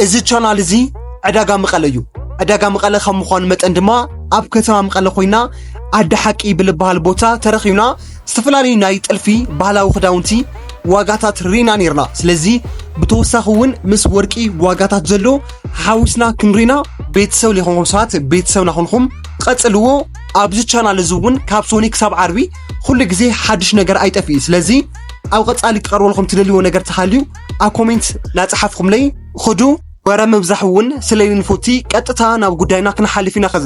እዚ ቻናል እዚ ዕዳጋ መቐለ እዩ። ዕዳጋ መቐለ ካብ ምዃኑ መጠን ድማ ኣብ ከተማ መቐለ ኮይና ኣዲ ሓቂ ብልበሃል ቦታ ተረኺብና ዝተፈላለዩ ናይ ጥልፊ ባህላዊ ክዳውንቲ ዋጋታት ሪና ነይርና። ስለዚ ብተወሳኺ እውን ምስ ወርቂ ዋጋታት ዘሎ ሓዊስና ክንሪና ቤተሰብ ሊኹም ሰባት ቤተሰብና ኹንኹም ቀጽልዎ። ኣብዚ ቻናል እዚ እውን ካብ ሶኒ ክሳብ ዓርቢ ኩሉ ግዜ ሓድሽ ነገር ኣይጠፍእ። ስለዚ ኣብ ቀጻሊ ክቐርበልኩም ትደልይዎ ነገር ተሃልዩ ኣብ ኮሜንት ናጽሓፍኩምለይ ኹዱ። ወረ ምብዛሕ እውን ስለይንፎቲ ቀጥታ ናብ ጉዳይና ክንሓልፍ ኢና። ኸዚ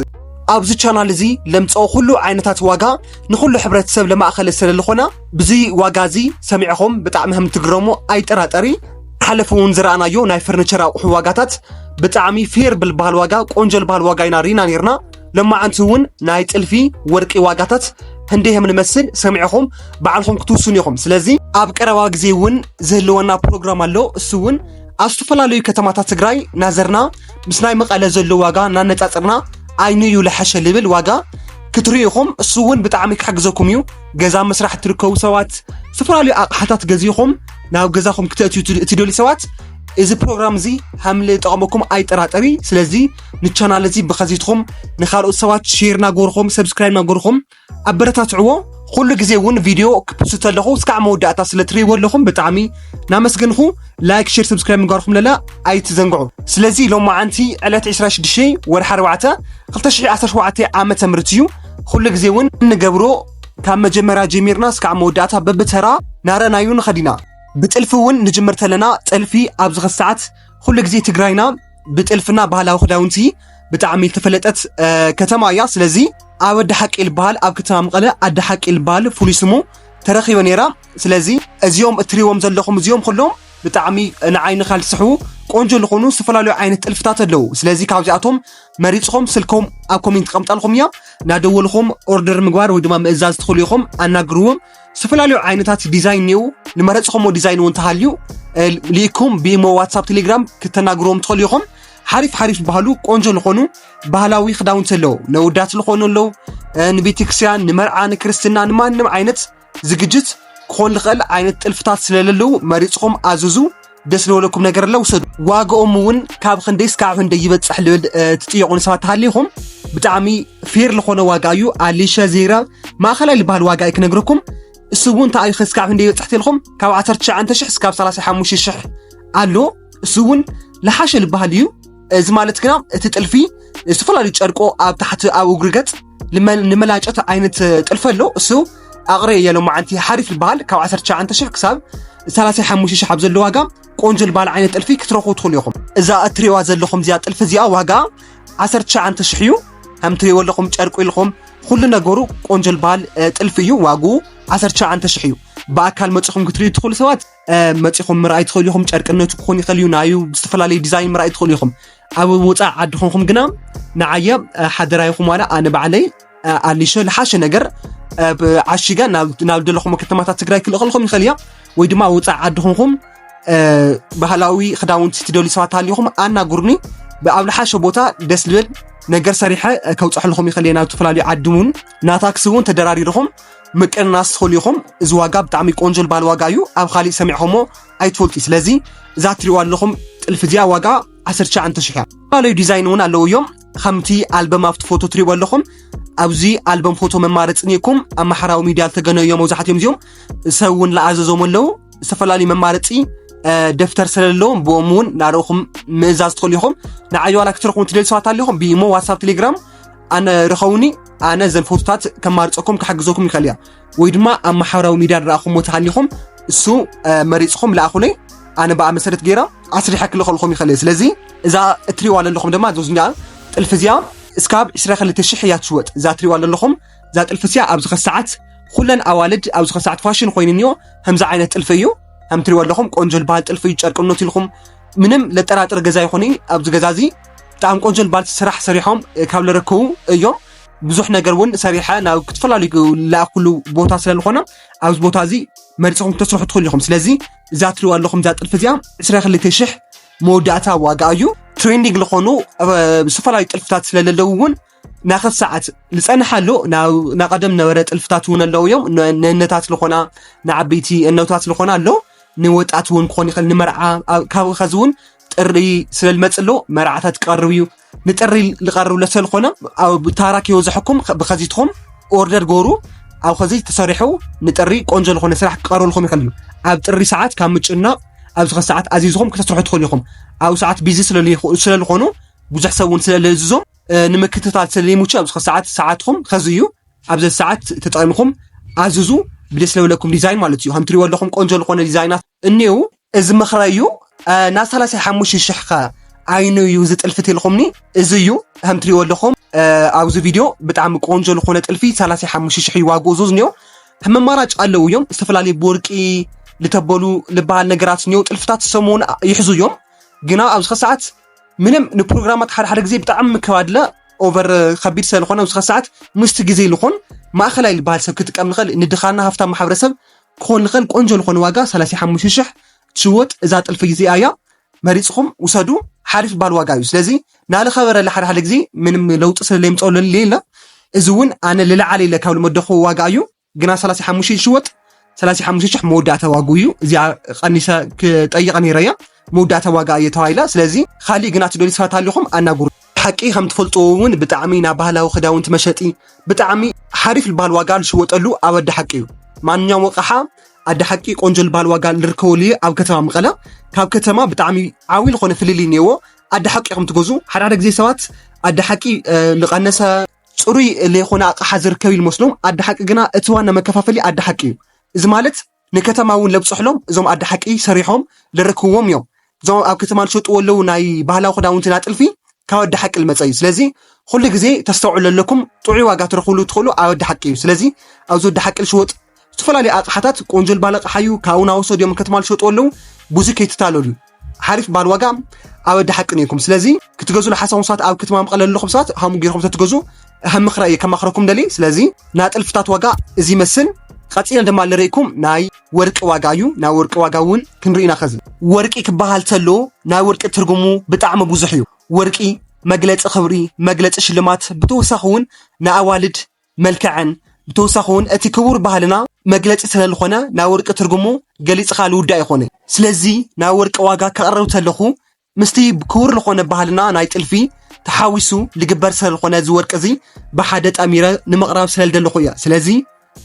ኣብዚ ቻናል እዚ ለምፅኦ ኩሉ ዓይነታት ዋጋ ንኩሉ ሕብረተሰብ ለማእኸለ ስለለኾና ብዙይ ዋጋ እዚ ሰሚዕኹም ብጣዕሚ ከም ትግረሙ ኣይጠራጠሪ። ሓለፉ እውን ዝረኣናዮ ናይ ፈርኒቸር ኣቑሑ ዋጋታት ብጣዕሚ ፌር ብልበሃል ዋጋ ቆንጆ ልበሃል ዋጋ ኢና ሪና ነርና። ለማዓንቲ እውን ናይ ጥልፊ ወርቂ ዋጋታት ህንደይ ከም ንመስል ሰሚዕኹም ባዕልኹም ክትውስኑ ኢኹም። ስለዚ ኣብ ቀረባ ግዜ እውን ዝህልወና ፕሮግራም ኣሎ። እሱ እውን ኣብ ዝተፈላለዩ ከተማታት ትግራይ ናዘርና ምስ ናይ መቐለ ዘሎ ዋጋ እናነፃፅርና ኣይኑ እዩ ለሐሸ ልብል ዋጋ ክትርእዩ ኢኹም። እሱ እውን ብጣዕሚ ክሕግዘኩም እዩ። ገዛ ምስራሕ ትርከቡ ሰባት ዝተፈላለዩ ኣቕሓታት ገዚኹም ናብ ገዛኹም ክተእትዩ ትደልዩ ሰባት እዚ ፕሮግራም እዚ ከም ልጠቕመኩም ኣይጠራጠሪ። ስለዚ ንቻናል እዚ ብኸዚትኹም ንካልኦት ሰባት ሼር ናገርኹም ሰብስክራይብ ናገርኹም ኣበረታትዕዎ። ኩሉ ግዜ እውን ቪድዮ ክፕስት ኣለኹ እስካዕ መወዳእታ ስለ ትርእይዎ ኣለኹም ብጣዕሚ ናመስገንኹ። ላይክ ሼር ሰብስክራይብ ምግባርኩም ለላ ኣይትዘንግዑ። ስለዚ ሎማዓንቲ ዕለት ዕስራ ሽዱሽተ ወርሒ ኣርባዕተ ክልተ ሽሕ ዓሰርተ ሸውዓተ ዓመተ ምህረት እዩ። ኩሉ ግዜ እውን እንገብሮ ካብ መጀመርያ ጀሚርና እስካዕ መወዳእታ በብተራ ናረናዩ ንኸዲና። ብጥልፊ እውን ንጅምር ተለና ጥልፊ ኣብዚ ኸሰዓት ኩሉ ግዜ ትግራይና ብጥልፍና ባህላዊ ክዳውንቲ ብጣዕሚ ዝተፈለጠት ከተማ እያ። ስለዚ ኣብ ኣዲ ሓቂ ልበሃል ኣብ ከተማ መቐለ ኣዲ ሓቂ ልበሃል ፍሉይ ስሙ ተረኺበ ነይራ። ስለዚ እዚኦም እትሪዎም ዘለኹም እዚኦም ኩሎም ብጣዕሚ ንዓይንኻ ልስሕቡ ቆንጆ ዝኾኑ ዝተፈላለዩ ዓይነት ጥልፍታት ኣለዉ። ስለዚ ካብዚኣቶም መሪፅኹም ስልኮም ኣብ ኮሜንት ቀምጣልኹም እያ እናደወልኹም ኦርደር ምግባር ወይ ድማ ምእዛዝ ትኽእሉ ኢኹም ኣናግርዎም። ዝተፈላለዩ ዓይነታት ዲዛይን እኒው ንመረፅኹምዎ ዲዛይን እውን ተሃልዩ ልኢኩም ብኢሞ ዋትሳፕ ቴሌግራም ክተናግርዎም ትኽእሉ ኢኹም። ሓሪፍ ሓሪፍ ዝበሃሉ ቆንጆ ዝኾኑ ባህላዊ ክዳውንቲ ኣለዉ። ነውዳት ዝኾኑ ኣለዉ። ንቤተክርስትያን ንመርዓ ንክርስትና ንማንም ዓይነት ዝግጅት ክኾን ዝኽእል ዓይነት ጥልፍታት ስለለለዉ መሪፅኹም ኣዝዙ። ደስ ዝበለኩም ነገር ኣለ ውሰዱ። ዋጋኦም እውን ካብ ክንደይ እስካብ ክንደይ ይበፅሕ ልብል ትጥየቑ ንሰባት ተሃሊኹም ብጣዕሚ ፌር ዝኾነ ዋጋ እዩ። ኣሊሸ ዜራ ማእኸላይ ዝበሃል ዋጋ እዩ ክነግረኩም። እሱ እውን እንታይ እዩ እስካብ ክንደይ ይበፅሕ ተልኩም ካብ ዓሰርተ ትሽዓተ ሽሕ እስካብ ሰላሳ ሓሙሽተ ሽሕ ኣሎ። እሱ እውን ልሓሸ ዝበሃል እዩ። እዚ ማለት ግና እቲ ጥልፊ ዝተፈላለዩ ጨርቆ ኣብ ታሕቲ ኣብ እግሪ ገፅ ንመላጨት ዓይነት ጥልፊ ኣሎ። እሱ ኣቕረ የሎ መዓንቲ ሓሪፍ ዝበሃል ካብ ዓሰርተ ትሽዓተ ሽሕ ክሳብ ሰላሳ ሓሙሽተ ሽሕ ኣብ ዘሎ ዋጋ ቆንጆ ዝበሃል ዓይነት ጥልፊ ክትረኽቡ ትኽእሉ ኢኹም። እዛ እትሪዋ ዘለኹም እዚኣ ጥልፊ እዚኣ ዋጋ ዓሰርተ ትሽዓተ ሽሕ እዩ። ከም ትሪዎ ኣለኹም ጨርቁ ኢልኹም ኩሉ ነገሩ ቆንጆ ዝበሃል ጥልፊ እዩ። ዋጉ ዓሰርተ ትሽዓተ ሽሕ እዩ። ብኣካል መፂኹም ክትሪኡ ትኽእሉ ሰባት መፂኹም ምርኣይ ትኽእሉ ኢኹም። ጨርቅነቱ ክኾን ይኽእል እዩ ናዩ ዝተፈላለዩ ዲዛይን ምርኣይ ትኽእሉ ኢኹም። ኣብ ወፃኢ ዓዲ ኾንኩም ግና ንዓየ ሓደራይኹም ዋላ ኣነ ባዕለይ ኣሊሸ ልሓሸ ነገር ዓሺጋ ናብ ደለኹም ከተማታት ትግራይ ክልእኸልኹም ይኽእል እያ። ወይ ድማ ወፃኢ ዓዲ ኾንኩም ባህላዊ ክዳውንቲ ትደልዩ ሰባት ሃሊኹም ኣናግሩኒ። ኣብ ልሓሸ ቦታ ደስ ልብል ነገር ሰሪሐ ከውፅሐልኹም ይኽእል እየ ናብ ዝተፈላለዩ ዓዲ እውን ናታክሲ እውን ተደራሪርኹም ምቅናስ ትኽእሉ ኢኹም። እዚ ዋጋ ብጣዕሚ ቆንጆ ዝበሃል ዋጋ እዩ። ኣብ ካሊእ ሰሚዕኹሞ ኣይትፈልጡ። ስለዚ እዛ ትሪእዋ ኣለኹም ጥልፊ እዚኣ ዋጋ ዓሰርተ ትሽዓተ ሽሕ እያ። ዝተፈላለዩ ዲዛይን እውን ኣለዉ እዮም። ከምቲ ኣልበም ኣብቲ ፎቶ ትሪእዎ ኣለኹም ኣብዚ ኣልበም ፎቶ መማረፂ ኒኩም ኣብ ማሕበራዊ ሚድያ ዝተገነዩ እዮም። መብዛሕትኦም እዚኦም ሰብ እውን ለኣዘዞም ኣለዉ። ዝተፈላለዩ መማረፂ ደፍተር ስለለዎም ብኦም እውን ናርእኹም ምእዛዝ ትኽእሉ ኢኹም። ንዓይ ዋላ ክትረኽቡ ትደልዩ ሰባት ኣለኹም ብኢሞ ዋትሳፕ ቴሌግራም ኣነ ርኸውኒ። ኣነ ዘን ፎቶታት ከማርፀኩም ክሕግዘኩም ይኽእል እያ። ወይ ድማ ኣብ ማሕበራዊ ሚድያ ዝረኣኹምዎ ተሃሊኹም እሱ መሪፅኹም ለኣኹለይ። ኣነ ብኣ መሰረት ገይራ ኣስሪሐ ክልኸልኹም ይኽእል እየ። ስለዚ እዛ እትሪዋ ዘለኹም ድማ ዞዝኛ ጥልፊ እዚኣ እስካብ ዕስራ ክልተ ሽሕ እያ ትሽወጥ። እዛ እትሪዋ ዘለኹም እዛ ጥልፊ እዚኣ ኣብዚ ኸሰዓት ኩለን ኣዋልድ ኣብዚ ኸሰዓት ፋሽን ኮይኑ እኒኦ ከምዚ ዓይነት ጥልፊ እዩ። ከም ትሪዎ ኣለኹም ቆንጆ ዝበሃል ጥልፊ እዩ። ጨርቅነቱ ኢልኹም ምንም ለጠራጥር ገዛ ይኹን ኣብዚ ገዛ እዚ ብጣዕሚ ቆንጆ ዝበሃል ስራሕ ሰሪሖም ካብ ለረከቡ እዮም። ብዙሕ ነገር እውን ሰሪሐ ናብ ክትፈላለዩ ለኣኩሉ ቦታ ስለዝኾነ ኣብዚ ቦታ እዚ መሪፅኹም ክተስርሑ ትኽእሉ ኢኹም። ስለዚ እዛ ትሪዋ ኣለኹም እዛ ጥልፊ እዚኣ ዕስራ ክልተ ሽሕ መወዳእታ ዋጋ እዩ። ትሬንዲንግ ዝኾኑ ዝተፈላለዩ ጥልፍታት ስለለለዉ እውን ናኸብ ሰዓት ዝፀንሐ ኣሎ። ናቀደም ነበረ ጥልፍታት እውን ኣለዉ እዮም። ንእነታት ዝኾና ንዓበይቲ እነታት ዝኾና ኣሎ። ንወጣት እውን ክኾን ይኽእል ንመርዓ ካብኡ ከዚ እውን ጥሪ ስለ ዝመጽእ ኣሎ፣ መርዓታት ክቐርብ እዩ። ንጥሪ ዝቐርብ ስለ ዝኾነ፣ ኣብ ታራ ከይበዝሐኩም ብኸዚትኹም ኦርደር ገሩ። ኣብ ኸዚ ተሰሪሑ ንጥሪ ቆንጆ ዝኾነ ስራሕ ክቐርበልኩም ይኽእል እዩ። ኣብ ጥሪ ሰዓት ካብ ምጭናቕ ኣብዚ ኸ ሰዓት ኣዚዝኹም ክተስርሑ ትኽእሉ ኢኹም። ኣብ ሰዓት ቢዚ ስለ ዝይኹ-፣ ስለ ዝኾኑ ብዙሕ ሰብ እውን ስለ ዝእዝዞም፣ እ፣ ንምክትታል ስለ ዘይምቹ ኣብዚ ኸ ሰዓት ሰዓትኹም ኸዚ እዩ። ኣብዚ ሰዓት ተጠቒምኩም ኣዝዙ። ብደስ ለበለኩም ዲዛይን ማለት እዩ። ከም ትሪእዎ ኣለኹም ቆንጆ ዝኾነ ዲዛይናት እኒው። እዚ ምኽረ እዩ። እ፣ ናብ ሰላሳ ሓሙሽተ ሽሕ ኸ ኣይኑ እዩ እዚ ጥልፊ ትልኹምኒ? እዚ እዩ። ከም ትሪእዎ ኣለኹም፣ እ፣ ኣብዚ ቪድዮ ብጣዕሚ ቆንጆ ዝኾነ ጥልፊ ሰላሳ ሓሙሽተ ሽሕ እዩ ዋግኡ ዝውዝ እኒኦ። ከም ኣማራጭ ኣለዉ እዮም። ዝተፈላለዩ ብወርቂ ልተበሉ ልበሃል ነገራት እኒኦ። ጥልፍታት ሰሙን ይሕዙ እዮም። ግና ኣብዚ ኸ ሰዓት ምንም ንፕሮግራማት ሓደ ሓደ ግዜ ብጣዕሚ ከባድለ ኦቨር ከቢድ ስለ ዝኾነ ኣብዚ ኸ ሰዓት ምስቲ ግዜ ልኾን ማእኸላይ ልበሃል ሰብ ክጥቀም ንኽእል ንድኻና ሃፍታም ማሕበረሰብ ክኾን ንኽእል ቆንጆ ዝኾነ ዋጋ ሰላሳ ሓሙሽተ ሽሕ ትሽወጥ እዛ ጥልፊ እዚኣ እያ። መሪጽኹም ውሰዱ። ሓሪፍ ባል ዋጋ እዩ። ስለዚ ናልኸበረለ ሓደ ሓደ ግዜ ምንም ለውጢ ስለ ለይምጸሉ የለ። እዚ እውን ኣነ ልለዓለ ኢለ ካብ ልመደኹ ዋጋ እዩ። ግና ሰላሳ ሓሙሽተ ይሽወጥ፣ ሰላሳ ሓሙሽተ ሽሕ መወዳእታ ዋግኡ እዩ። እዚኣ ቀኒሰ ክጠይቐ ነይረ እየ። መወዳእታ ዋጋ እየ ተባሂላ። ስለዚ ካሊእ ግና ትደልዩ ሰባት ኣለኹም ኣናግሩ። ሓቂ ከም ትፈልጥዎ እውን ብጣዕሚ ናብ ባህላዊ ክዳውንቲ መሸጢ ብጣዕሚ ሓሪፍ ልበሃል ዋጋ ልሽወጠሉ ኣብ ኣዲ ሓቂ እዩ። ማንኛውም ወቕሓ ኣዲ ሓቂ ቆንጆ ልበሃል ዋጋ ልርከበሉ እዩ ኣብ ከተማ መቐለ። ካብ ከተማ ብጣዕሚ ዓብዪ ዝኾነ ፍልልይ እኒአዎ። ኣዲ ሓቂ ከም ትገዙ ሓደ ሓደ ግዜ ሰባት ኣዲ ሓቂ፣ እ፣ ልቐነሰ ጽሩይ ለይኾነ ኣቕሓ ዝርከብ እዩ ልመስሎም። ኣዲ ሓቂ ግና እቲ ዋና መከፋፈሊ ኣዲ ሓቂ እዩ። እዚ ማለት ንከተማ እውን ለብፅሕሎም እዞም ኣዲ ሓቂ ሰሪሖም ልረክብዎም እዮም። እዞም ኣብ ከተማ ልሸጥዎ ኣለዉ ናይ ባህላዊ ክዳውንቲ ናይ ጥልፊ ካብ ኣዲ ሓቂ ልመፀ እዩ። ስለዚ ኩሉ ግዜ ተስተውዕሉ ኣለኩም፣ ጥዑይ ዋጋ ትረኽብሉ ትኽእሉ ኣብ ኣዲ ሓቂ እዩ። ስለዚ ኣብዚ ኣዲ ሓቂ ልሽወጥ ዝተፈላለዩ ኣቕሓታት ቆንጆ ልባል ኣቕሓ እዩ። ካብኡ ናወሰዱ እዮም ከተማ ልሸጡ ኣለዉ። ብዙ ከይትታለሉ ሓሪፍ ባል ዋጋ ኣብ ኣዲ ሓቂ ነይኩም። ስለዚ ክትገዙ ልሓሰኹም ሰባት ኣብ ከተማ መቐለ ኣለኹም ሰባት ሃሙ ገይርኩም ተትገዙ ከም ምኽረ እየ ከማኽረኩም ደሊ። ስለዚ ናይ ጥልፍታት ዋጋ እዚ ይመስል። ቀጺለ ድማ ልርእይኩም ናይ ወርቂ ዋጋ እዩ። ናይ ወርቂ ዋጋ እውን ክንርኢ ኢና። ኸዚ ወርቂ ክበሃል ተሎ ናይ ወርቂ ትርጉሙ ብጣዕሚ ብዙሕ እዩ። ወርቂ መግለጺ ክብሪ፣ መግለጺ ሽልማት፣ ብተወሳኺ እውን ንኣዋልድ መልክዐን፣ ብተወሳኺ እውን እቲ ክቡር ባህልና መግለጺ ስለ ዝኾነ ናይ ወርቂ ትርጉሙ ገሊጽኻ ልውዳእ ይኾነ። ስለዚ ናይ ወርቂ ዋጋ ከቕርብ ተለኹ ምስቲ ክቡር ዝኾነ ባህልና ናይ ጥልፊ ተሓዊሱ ልግበር ስለ ዝኾነ እዚ ወርቂ እዚ ብሓደ ጠሚረ ንምቕራብ ስለ ልደለኹ እያ። ስለዚ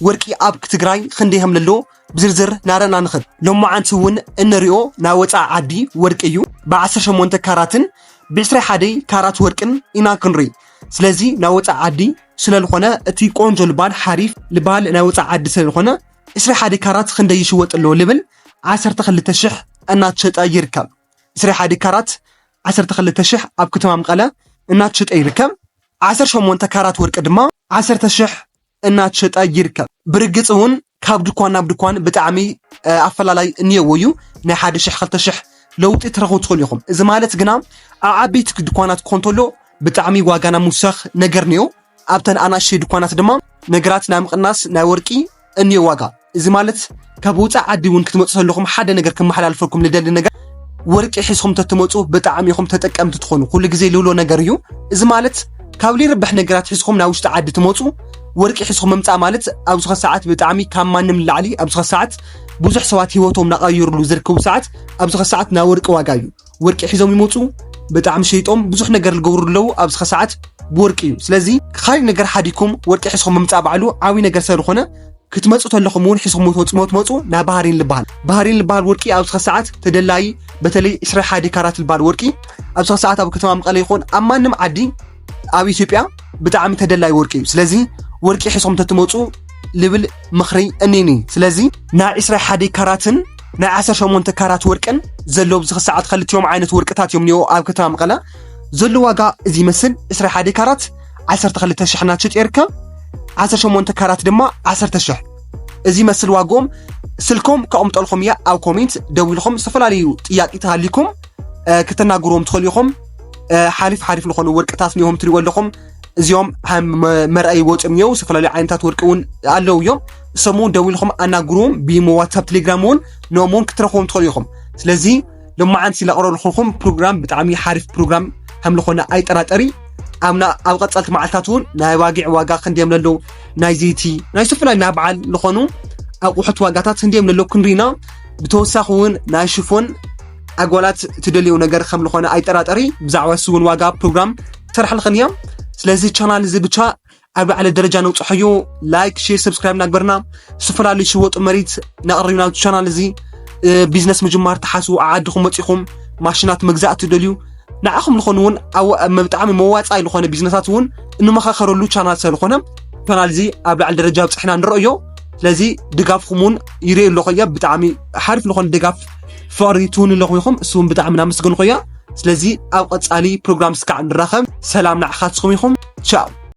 ወርቂ ኣብ ትግራይ ክንደይ ከም ለሎ ብዝርዝር ናረና ንኽእል። ሎማዓንቲ እውን እንሪኦ ናይ ወፃኢ ዓዲ ወርቂ እዩ። ብዓሰርተ ሸሞንተ ካራትን ብዕስራ ሓደ ካራት ወርቅን ኢና ክንርኢ። ስለዚ ናይ ወፃኢ ዓዲ ስለ ዝኾነ እቲ ቆንጆ ልባል ሓሪፍ ልባል ናይ ወፃኢ ዓዲ ስለ ዝኾነ ዕስራ ሓደ ካራት ክንደይ ይሽወጥ ኣሎ ልብል ዓሰርተ ክልተ ሽሕ እናተሸጠ ይርከብ። ዕስራ ሓደ ካራት ዓሰርተ ክልተ ሽሕ ኣብ ከተማ መቐለ እናተሸጠ ይርከብ። ዓሰርተ ሸሞንተ ካራት ወርቂ ድማ ዓሰርተ ሽሕ እናተሸጠ ይርከብ። ብርግጽ እውን ካብ ድኳን ናብ ድኳን ብጣዕሚ፣ እ፣ ኣፈላላይ እኒኦዎ እዩ። ናይ ሓደ ሽሕ ክልተ ሽሕ ለውጢ ትረኽቡ ትኽእሉ ኢኹም። እዚ ማለት ግና ኣብ ዓበይቲ ድኳናት ክኾን ተሎ ብጣዕሚ ዋጋና ምውሳኽ ነገር እኒኦ። ኣብተን ኣናእሽተይ ድኳናት ድማ ነገራት ናይ ምቕናስ ናይ ወርቂ እኒኦ ዋጋ። እዚ ማለት ካብ ውፃእ ዓዲ እውን ክትመፁ ከለኹም ሓደ ነገር ክመሓላልፈኩም ልደሊ ነገር ወርቂ ሒዝኹም ተትመፁ ብጣዕሚ ኢኹም ተጠቀምቲ ትኾኑ። ኩሉ ግዜ ልብሎ ነገር እዩ። እዚ ማለት ካብ ልይርብሕ ነገራት ሒዝኹም ናብ ውሽጢ ዓዲ ትመፁ ወርቂ ሒዝኹም ምምፃእ ማለት ኣብዚ ኸ ሰዓት ብጣዕሚ ካብ ማንም ንላዕሊ ኣብዚ ኸ ሰዓት ብዙሕ ሰባት ህይወቶም እናቐየሩሉ ዝርከቡ ሰዓት ኣብዚ ኸ ሰዓት ናይ ወርቂ ዋጋ እዩ። ወርቂ ሒዞም ይመፁ፣ ብጣዕሚ ሸይጦም ብዙሕ ነገር ዝገብሩ ኣለዉ። ኣብዚ ኸ ሰዓት ብወርቂ እዩ። ስለዚ ካሊእ ነገር ሓዲኩም ወርቂ ሒዝኹም ምምፃእ ባዕሉ ዓብዪ ነገር ስለ ዝኾነ ክትመፁ ተለኹም እውን ሒዝኹም ትመፁ ትመፁ ናብ ባህሪን ልበሃል። ባህሪን ልበሃል ወርቂ ኣብዚ ኸ ሰዓት ተደላዪ፣ በተለይ ዕስራ ሓደ ካራት ልበሃል ወርቂ ኣብዚ ኸ ሰዓት ኣብ ከተማ መቐለ ይኹን ኣብ ማንም ዓዲ ኣብ ኢትዮጵያ ብጣዕሚ ተደላዪ ወርቂ እዩ። ስለዚ ወርቂ ሒዝኹም ተትመፁ ልብል ምኽሪ እኒኒ። ስለዚ ናይ ዕስራ ሓደ ካራትን ናይ ዓሰርተ ሸሞንተ ካራት ወርቅን ዘሎ ኣብዚ ኸ ሰዓት ክልቲኦም ዓይነት ወርቅታት እዮም እኒኦ ኣብ ከተማ መቐለ ዘሎ ዋጋ እዚ ይመስል። ዕስራ ሓደ ካራት ዓሰርተ ክልተ ሽሕ እናተሸጠ ይርከብ። ዓሰርተ ሸሞንተ ካራት ድማ ዓሰርተ ሽሕ። እዚ ይመስል ዋግኦም። ስልኮም ከቕምጠልኩም እያ ኣብ ኮሜንት ደዊልኩም ዝተፈላለዩ ጥያቄ ተሃሊኩም፣ እ፣ ከተናግርዎም ትኽእሉ ኢኹም። እ፣ ሓሪፍ ሓሪፍ ዝኾኑ ወርቅታት እኒኦም ትሪእዎ ኣለኹም። እዚኦም ሃም መ-፣ መርኣይ ወፅኦም እዮም። ዝተፈላለዩ ዓይነታት ወርቂ እውን ኣለዉ እዮም። እሶም እውን ደዊልኩም ኣናግርዎም። ብኢሞ፣ ዋትሳፕ፣ ቴሌግራም እውን ንኦም እውን ክትረኽቦም ትኽእሉ ኢኹም። ስለዚ ሎማዓንቲ ለቕረብልኩም ፕሮግራም ብጣዕሚ ሓሪፍ ፕሮግራም ከም ዝኾነ ኣይጠራጠሪ። ኣብና ኣብ ቀጻልቲ መዓልታት እውን ናይ ባጊዕ ዋጋ ክንደዮም ለለዉ፣ ናይ ዘይቲ፣ ናይ ዝተፈላለዩ ናይ በዓል ዝኾኑ ኣቑሑት ዋጋታት ክንደዮም ለለዉ ክንሪና። ብተወሳኺ እውን ናይ ሽፎን ኣጓላት ትደልዩ ነገር ከም ዝኾነ ኣይጠራጠሪ። ብዛዕባ እሱ እውን ዋጋ ፕሮግራም ትሰርሓልኽን እያ። ስለዚ ቻናል እዚ ብቻ ኣብ ላዕሊ ደረጃ ነውፅሖዮ። ላይክ፣ ሼር፣ ሰብስክራይብ እናግበርና ዝተፈላለዩ ሽወጡ መሪት ነቕርብ ናብ ቻናል እዚ። እ፣ ቢዝነስ ምጅማር ትሓስቡ፣ ዓድኹም መፂኹም ማሽናት መግዛእ ትደልዩ፣ ንዓኹም ዝኾኑ እውን ኣዋ-፣ መ-፣ ብጣዕሚ መዋፃኢ ዝኾነ ቢዝነሳት እውን እንመኻኸረሉ ቻናል ስለዝኾነ ቻናል እዚ ኣብ ላዕሊ ደረጃ ኣብፅሕና ንረእዮ። ስለዚ ድጋፍኹም እውን ይርእዩ ኣለኹ እየ። ብጣዕሚ ሓሪፍ ዝኾነ ድጋፍ ፍቕሪ ትውን ኣለኹም ኢኹም። እሱ እውን ብጣዕሚ እናመስገንኹ እያ። ስለዚ ኣብ ቀፃሊ ፕሮግራም እስካዕ ንራኸብ። ሰላም ንዓኻትኩም ይኹም። ቻው።